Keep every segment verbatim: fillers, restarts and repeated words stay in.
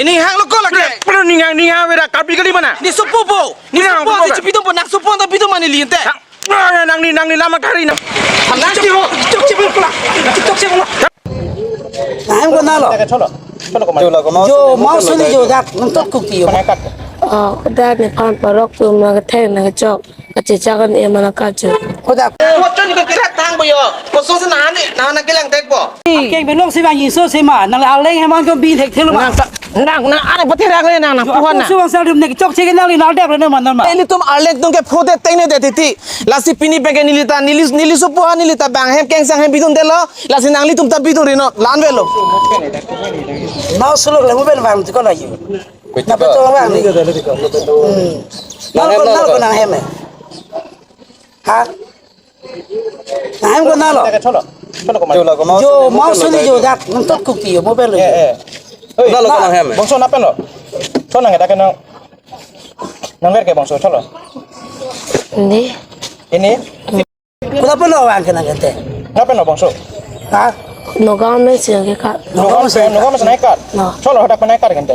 Ini hang lo ko lake. Pura ninghang ninghang weda Karbi kali mana? Ni supu po. Ni supu po, si chipidun po, nang supu anta pidun mane li ente. Nang nang ni nang ni lama kari na. Nang si ho. Chok chok pula. Chok chok pula. Nang ko nalo. Cholo. Cholo ko. Jo mau suni jo dak nang tot kuki yo. Dak nephan parok atum nangketheng nangkechok. Kachichak an emana kacho. Kodak. Kochon ko kirat thang bo yo. Koso se nahani nahana kelang tek bo. Keng belong si bang iso sema nang aleng heman ko bin thek thelo ma. Nang nang nang ane pati rak le nang nang puhan na. Su bang sal dum ne chok chek nang li nal dep le man nang ma. Ilitum arleng atum ke phote tengne det titi. Lasi pini peke neli ta neli neli supu ha neli ta bang hem kengsang hem pidun detlo. Lasi nanglitum ta pidun ri non la-an avelo. Mau suluk le mo ben bang ko la yu. Na betul bang ni. Hmm. Nang ko nang ko nang hem. Ha? Nang hem ko nalo. Cholo. Cholo ko. Jo mau suni jo dak nang tot kuki yo mo ben lo. Eh, eh. Oi, nalo ko nang hem. Bongso na pen lo. Cholo nang dak nang. Nang ber ke bongso cholo. Ini. Ini. Kula pun lo wang kena gente. Na pen lo bongso. Ha? Nagaon men si ke kat. Nagaon men si nangkat. No. Cholo dak pen nangkat gente.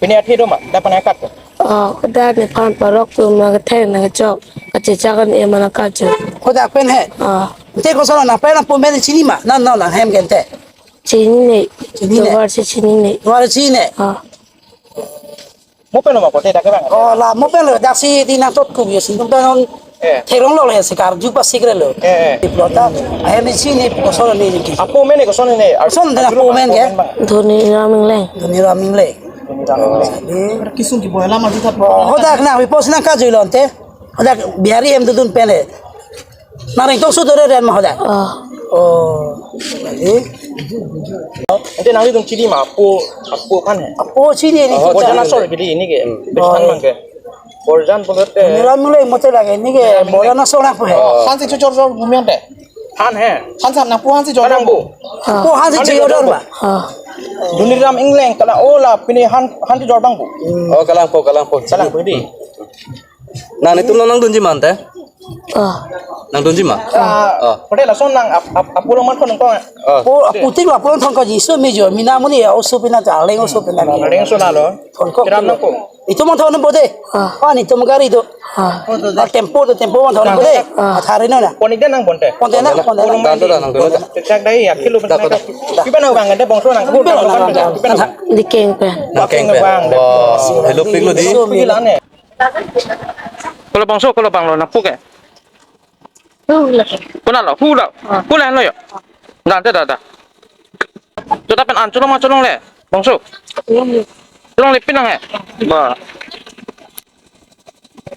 Pini athi do ma, dak pen nangkat. Oh, dak nephan parok atum nangketheng nangkechok. Kachichak an emana kacho. Kodak pen he. Ah. Te koson nang pen nang pun men chini ma. Nang nang nang hem gente. Chinine. Chinine. Tovar si chinine. Tovar chini. Ah. Mo pen lo ma pote dak ke bang. Oh, la mo pen lo dak si di nang tot kuki yo si tum pen on. Eh. Therong lo le si karju pa sikre lo. Eh, eh. Di plota. Ahem si ni koson ni ki. Apo men ni koson ni. Koson dak apo men ke? Dhoniram Ingleng. Dhoniram Ingleng. Kisung ki boy lama juta. Oh, hodak na wi pos nang kaju lo ante. Hodak Bihari em dudun pen le. Nang ring tong su dore ren ma hodak. Ah. Oh. Jadi. Ante nanglitum chini ma apo apo kan he. Apo chini ni. Oh, Borjan asor ke di ini ke. Hmm. Bes kan Oh. Mang ke. Borjan pulote. Nira mulai mote lagi ini ke. Borjan asor apa he? Oh. Han si chojor jor bumi ante. Han he. Han sa nangpu han si jor. Kadang bu. Ah. Apo han si Han si jor jor jor ba. Ah. Dhoniram Ingleng kala ola pini han han si jor bang bu. Oh, kalangpo, kalangpo. Kalangpo di. Nang netum nang nangdunji ma ante? Ah. Nangdunji ma? Ah. Ah. Pade lason nang ap ap apo lo man kon nang kong. Ah. Apo apo tik lo apo lo thong ko jisu mi jo mina muni ya oso pina ta leng oso pina. Leng oso lalo. Thong ko. Kiram nang ko. Itum man thong nang bode. Ah. Ah, itum gari do. Ah. Ah, tempo do tempo man thong nang bode. Ah. Ah, thari no na. Pon ik den nang bonte. Pon den na, pon den na. Nang dun nang. Chak dai ya kilo ben. Kipan nang bang de bongso nang. Kipan nang bang. Di keng pen. Nang keng pen. Bang. Wah, hello pik lo di. Pik lo ne. Kolo bongso, kolo bang lo, nangpu ke? Hu lo. Kona lo, hu lo. Ah. Hu lo, lo yo. Dante dada. Jota pen an cholong ma cholong le, bongso. Iya. Cholong le pin nang he. Ba.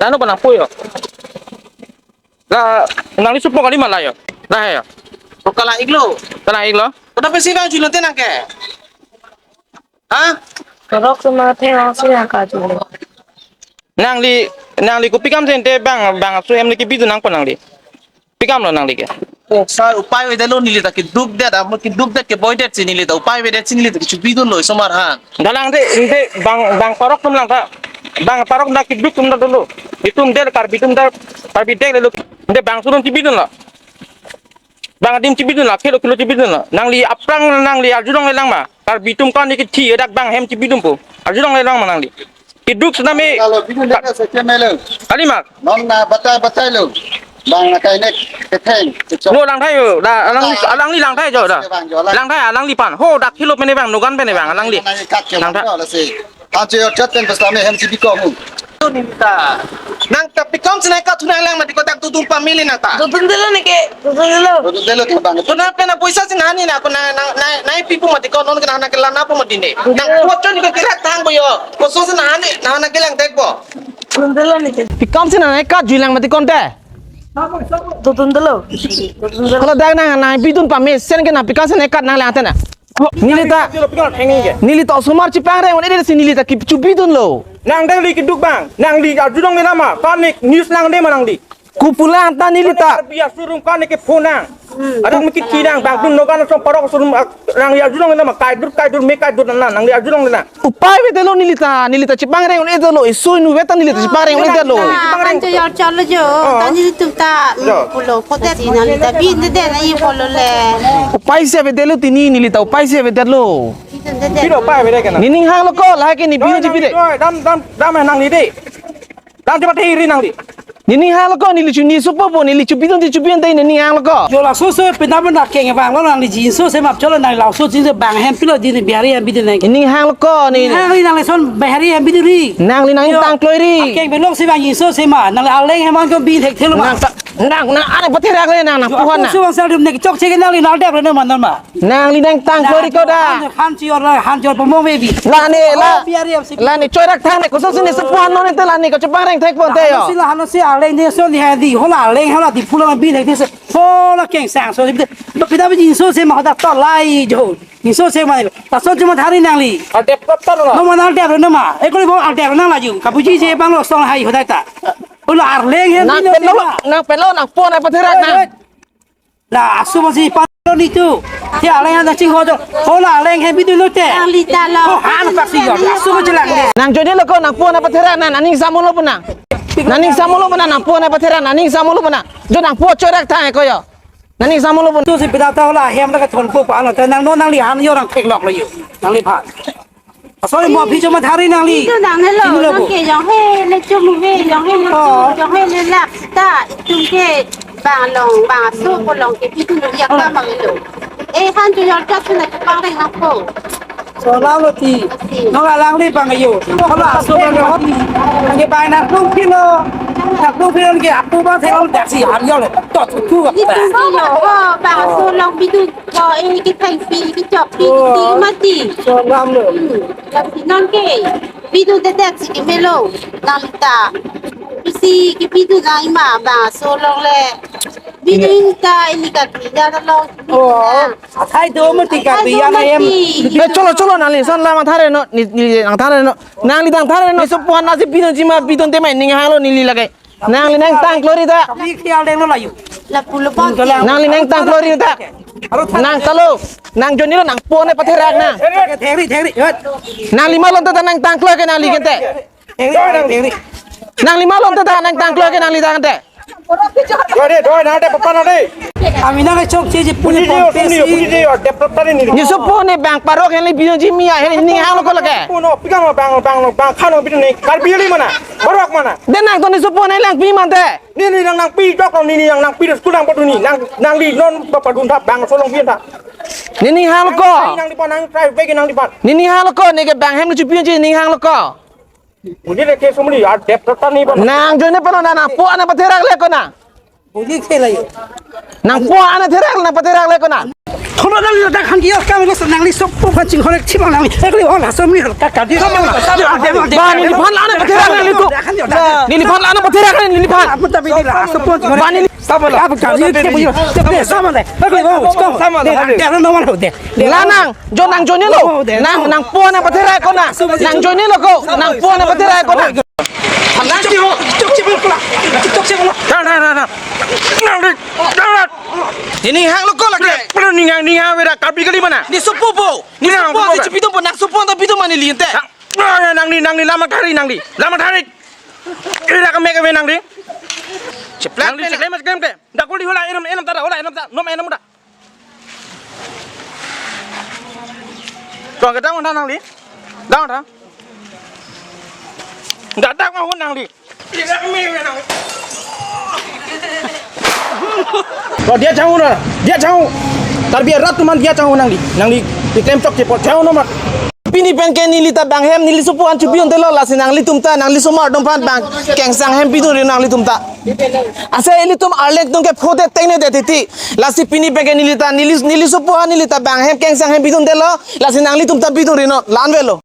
Lanu ko nangpu yo. La, nangli supo kali ma la yo. La he yo. Ko kalang ik lo. Kalang ik lo. Kota pe si bang julo te nang ke. Ha? Parok atum nangketheng si nangkaju. Nangli, nangli kopi kam si ante bang, bang asu hem le kepidun nangpo nangli. Pi kam lo nangli ke. Oh, sir, upai avedetlo neli ta keduk det, amo keduk det keboi det si neli ta upai avedet si neli ta kechepidun lo osomar han. Dalang de, ante bang, bang parok atum lang ta. Bang parok atum keduk atum ta dolo. Itum det Karbi atum ta, Karbi det lo. Ante bang asu atum chepidun lo. Bang adim chepidun lo, kelo kelo chepidun lo. Nangli aphrang nangli arjulong le lang ma. Karbi atum kan ni kethi dak bang hem chepidun po. Arjulong le lang ma nangli. Keduk sena me. Kalau bidun dia sa kemelo. Kali ma. Non na batai batai lo. Bang na kai nek ketheng. Lo lang thai yo. Da alangli, alangli lang thai jo da. Bang jo lang. Lang thai alangli pan. Ho dak kelo pen bang, nogan pen bang alangli. Nang kat ke Lang thai. Bang lo si. Anche yo chat pen pesta me hem si biko mu. Nang ta pikom sinai ka thunang lang mati ko dak dudun pamili nang ta. Dudun delo ne ke, dudun delo. Dudun delo ke bang. Tuna pen na poisa sinani na ko nang nang nang nang pipu mati ko non ke nang nang kelang na pu mati ne. Nang ko chon ko kirat thang bo yo. Ko so sinani nang nang kelang tek bo. Dudun delo ne ke. Pikom sinai ka juilang mati konte. Dudun delo. Dudun delo. Kalau dak nang nang pidun pamesen ke nang pikom sinai kat nang lang tena. Neli ta, neli ta osomar chepangreng un-e si neli ta kechepidun lo. Nang dei li keduk bang, nangli arjulong le lang ma, panik news nang dei ma nangli. Kopulang ta neli ta. Karbi asu atum kan ke phone nang. Adak miki kinang bang atum nogan asu parok asu atum, ah, nangli arjulong le lang ma, kaidur kaidur me kaidur nang nangli arjulong le lang. Upai avedetlo neli ta, neli ta chepangreng un-edetlo, isu inutvet ta neli ta chepangreng un-edetlo. Anche yo cholo jo, Oh. ta nelitum ta, mm, Jo. pulo, kote si nang ta bin de de na ye pulo le. Upai si avedetlo tini neli ta upai si avedetlo. Pilo pai beda kana. Nening hanglo ko, lahai ke ne bino Doi, nangli chipide. Doi, dam, dam, dam nangli de. Dam chepatheri nangli. Nening hanglo ko, neli chu, ne sopo po, neli chipidun te chipidun te nening hanglo ko. Jo laso so pina pina keng bang lo nangli jinso se map cholo nang laso jinso bang hem pilo di ne Bihari hem bidin nang. Nening hanglo ko, ne. Nangli nang lason Bihari hem bidin ri. Nangli nang Jo. Tangkloi ri. Keng belong se bang jinso se ma, nang aleng hem an ko bin thekthelo ma. Nang ta, nang, nang, ane patherak le nang, nang Jo, puhan aku na. Suwang sal dum ne chokche ke nangli nang dep lo ne man ma. Nangli nang tangkloi ri ko da. Han, han chior la, han chior pamong baby. La ne, la. Oh, biar ya, si. La ne choirak thang ne, kosong si ne sepuhan non te la ne, ko chepang reng thek pon te yo. Sila han si aleng ne so ni hadi, hola aleng hala di pulang bin ne se. Hola keng sang so, pida bi jinso se ma da to lai jo. Jinso se ma. Lason chuma thari nangli. Adep kota lo. No ma nang dep lo ma. Ekoli bo adep nang laju. Kapuji je bang lo song hai hodai ta. Hola aleng he Nang ni no pelo, ma. Nang pelo, nang pon ai patherak Oi, nang. oi. La asu masi palo ni tu. Ti aleng na ching ho jo. Hola aleng he bidu lo te. Nangli ta lo. Oh, han paksi yo. Asu ko jelang de. Nang jodi lo ko nang pon ai patherak nang, nangning samulo puna. Nangning samulo puna, nang pon ai patherak, nangning samulo puna. Jo nang po choirak thang ko yo. Nangning samulo puna. Tu si pida ta hola hem ta ka thon po pa no. Te nang no nangli han yo nang theklok lo yo. Nangliphan. Asoi mo phi chuma thari nangli. Itu nang helo, Sini lo nang bo. Ke jong he, le chum he, jong he, le Oh. Chum, jong he, le lap ta, itum ke, bang long, bang so ko long ke, itu nang yak ka mang lo. Eh, han tu yol ta suna ke pang reng nang ko. So la lo ti. Si. No la lang li bang yo. Ko la so bang yo. Ke bai na tung kilo. Na tung kilo ke aku ba thelo dak si han yo le. To tu tu. Itu kilo. Oh, bang so long bidu. Ko eh, kithengpi, kichokpi, Oh. Kiti mati. So lam lo. Hmm. Lasi non ke, bidun tedet si kemelo. Nangli ta. Isi kebidun nang ima ba so long le. Bidun ta ini ka bida lo. Oh. Athai do mati ka Athai do biya na em. Mati. Eh, cholo, cholo, nangli son lam athare no, ne, ne, nang thare no. Nangli tang thare no. Sopo han na si bidun jima bidun te mai ning halo neli lake. Nangli nang tangkloi ri ta. Kami krial deng lo layu. Lapu lo pon. Nangli nang tangkloi ri ta. Alo tha- Nang talo. Nang jodi lo nang pon ai patherak nang. Theri, theri, theri. Hot. Nangli malom ta nang tangkloi ke nangli kente. Theri, theri, theri. Nangli malom ta nang tangkloi ke nangli tangte. Doi de, doi, nang de, papa nang de. Kami nang chokche je punya Puji dia, pon sini, pesi. Puji dia, dep tari ni. Ne sopo ne bang parok heli bidun jima heli ning hanglo ko lake. Puno, pigang bang, bang, bang, khano bidun ni. Karbi heli mana? Parok mana? Den nang to ne sopo ne langpi mante. Neli nang nangpi jok neli nang nangpi school nang bodu ni. Nang, nangli non papadun thap bang so long pin thap. Nening hanglo ko. Nangli pon nang try bagi nangli pon. Nening hanglo ko ne ke bang hem ne chipin je ning hanglo ko. Puji dia ke sumli ya dep tari ni pon. Nang jodi pano na nang po an ai patherak le ko na. Puji ke layu. Nang po an ai therak nang patherak le ko na. Thono nangli dak han kio kami lo nangli sopo phan ching horek chimang nangli. Ekli hon laso mi ka ka di. Ba neliphan la-an ai patherak nanglitum. Neliphan la-an ai patherak nangliphan. Apa tapi di la sopo. Ba neli Apa kami ke punya. Cek deh sama deh. Ekli ho. Sama deh. Dia no mana deh. La nang, jo nang jodi lo. Oh, deh. Nang, nang po an ai patherak ko na. Nang jodi lo ko. Nang po an ai patherak ko na. Chok chok chok chok chok. Dah, dah, dah, dah. Nang di, dah, dah. Nening hanglo ko lake. Pernah ningang ningang wera kapi kali mana? Ne sopo po. Ne Ningang sopo po, si bidun po nang sopo ta bidun mane linte. Nang, nang, nangli, nangli lama thari nangli. Lama thari. Ira kami kami nangli. Cheplak Nangli pena. Cheplak mas kami ke. Dak kuli hola enam enam tada hola enam ta nom enam ta. Kong kedang mana nangli? Dang dang. Dak dak ma hon nangli. Dak me me nang. Ko dia chang na, dia chang. Karbi arat atum an dia chang nangli. Nangli di klem chokche po chang no mat. Pini pen ke neli ta bang hem neli sopo an chipin te lo lasi nanglitum ta nangli somar dong phan bang kengsang hem bidun ri nanglitum ta. Ase ilitum arleng tung ke phote tengne de titi. Lasi pini pen ke neli ta neli neli sopo an neli ta bang hem kengsang hem bidun te lo lasi nanglitum ta bidun ri non la-an velo.